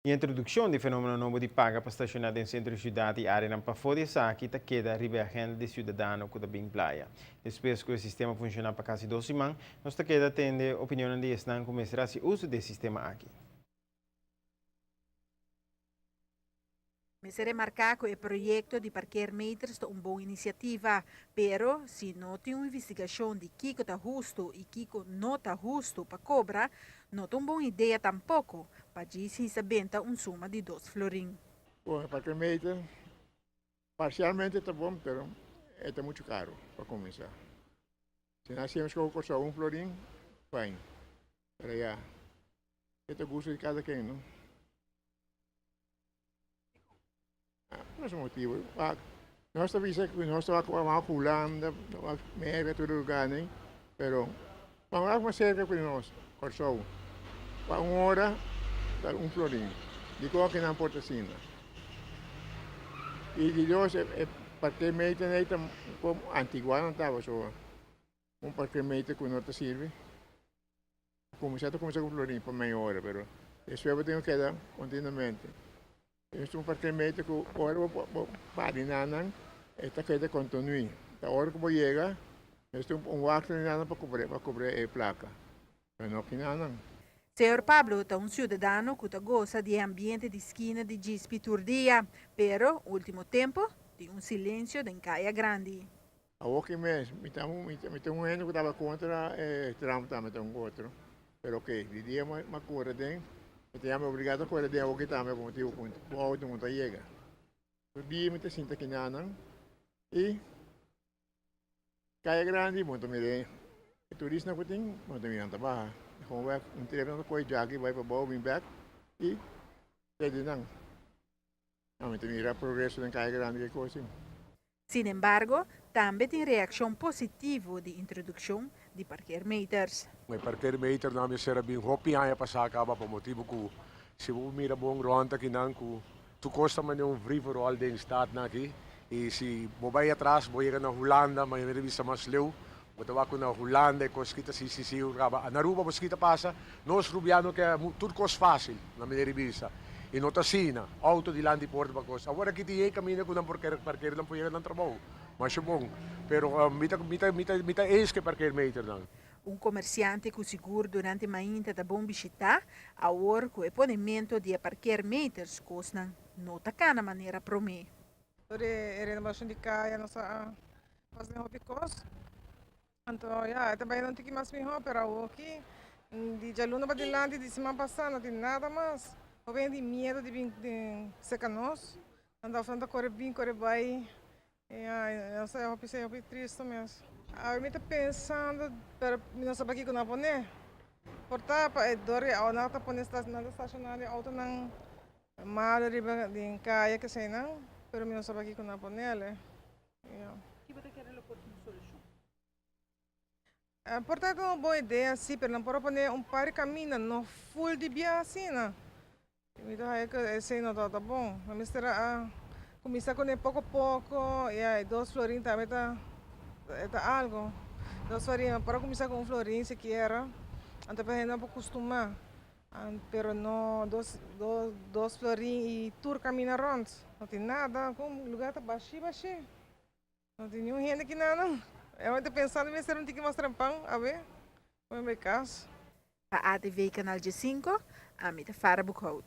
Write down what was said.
E introdukshon di fenómeno nobo di paga pa stashoná den sentro di siudat i áreanan pafó di esaki ta keda riba e agenda di siudadano ku ta bin playa. Despues ku e sistema funshoná pa kasi dos siman, nos ta keda tende opinionnan di esnan ku mester hasi uso di e sistema aki. Mester remarká ku e proyekto di parkeermeters ta un bon inisiativa, pero si no tin un investigashon di kiko ta hustu i kiko no ta hustu pa kobra, no ta un bon idea tampoko pa djis hisa benta un suma di dos florin. Bon, e parkeermeter parsialmente ta bon, pero e ta muchu karu pa kuminsá. Si nan hasié meskos ku Kòrsou, un florin, fijn. Pero ya, e ta gusto di kada ken, no? Nos motibu, nos ta bisa ku nos ta wak Hulanda, wak Merka, tur lugarnan, pero ban wak mas serka ku nos, Kòrsou. Pa un ora ta un florin, dikon aki nan por ta asina? I di dos e parkeermeter ei ta un antiguá nan tabata, so un parkeermeter ku no ta sirbi. Kuminsá ta kuminsá ku florin pa mei ora, pero despues bo tin ku keda kontinuamente. Es un parkeermeter ku ora bo bo para di nan e ta keda kontinuí. Ta ora ku bo yega mester un wakta di nan pa kubre pa kubre e plaka, pero no kina nan. Señor Pablo ta un siudadano ku ta gosa di e ambiente di skina di djispi tur dia, pero ultimo tempu tin un silensio den Kaya Grandi. Awoki mes mi ta mi ta un hende ku tabata kontra e Trump tambe ta un otro pero ok di dia mi a kore den mi ta yama obligado a kore den awoki tambe pa motibu ku ku outo no ta yega tur dia mi ta sinta kinanan i kaya grandi bo ta mira e turisnan ku tin bo ta mira nan ta baha gewoon wèk un trip nan ta kohe djaki bai pabou bin bèk i te di nan mi ta mira progreso den kaya grandi ke kos tin. Sin embargo, tambe tin reakshon positivo di introdukshon di parkeermeters. E parkeermeternan mester a bin hopi aña pasá kaba pa motibu ku si bo mira bon rònt akinan ku tur kos ta manera un free-for-all den stadnan aki i si bo bai atras bo yega na Hulanda manera di bisa mas leu bo ta wak ku na Hulanda e kos kita si si si kaba na Aruba bo skita pasa nos rubiano ke tur kos fásil na manera di bisa i no ta asina outo dilanti porta pa kos awor aki tin e kaminda ku nan por parker nan por yega nan trabou masha bon pero mi ta mi ta mi ta mi ta eens ku e parkeermeternan. Un komersiante ku sigur durante mainta ta bon bishitá, awor ku e ponemento di e parkeermeters kosnan no ta kana manera promé. Tur e renovacion di caya nos a haci hopi cos. Anto ya, e ta bay un tiki mas miho, pero awoki di djaluna pa dilanti di siman pasa no tin nada mas. Hopi hende tin miedo di bin cerca nos. Nan ta of nan ta core bin core bay. Ya, nos ta hopi hopi tristo mes. Awe mi ta pensando, pero mi no sa pakiko nan a pone. Por ta pa e dor di awa nan ta pone nan ta staciona di autonan Malo riba den kaya keseinan, pero mi no sa pakiko nan ponele. Ya. Ki bo ta kere lo por tin un solushon? Por ta un bon idea si, pero nan por a pone un par di kaminda, no ful di bia asina. Mi ta haya ku esei no tabata bon. Nan mester a kuminsá kuné poko poko, ya e dos florin tambe ta e ta algu. Dos florin, nan por a kuminsá ku un florin sikiera, anto pa hende nan por kustumá. Pero no dos dos dos florin y tur camina rond. No tin nada, con lugar ta bashi bashi. No tin niun hende aki nan. E ta pensando mester un tiki mas trempan, awe, pa mi bay cas. Pa ATV Canal 15, ami ta Farah Boekhout.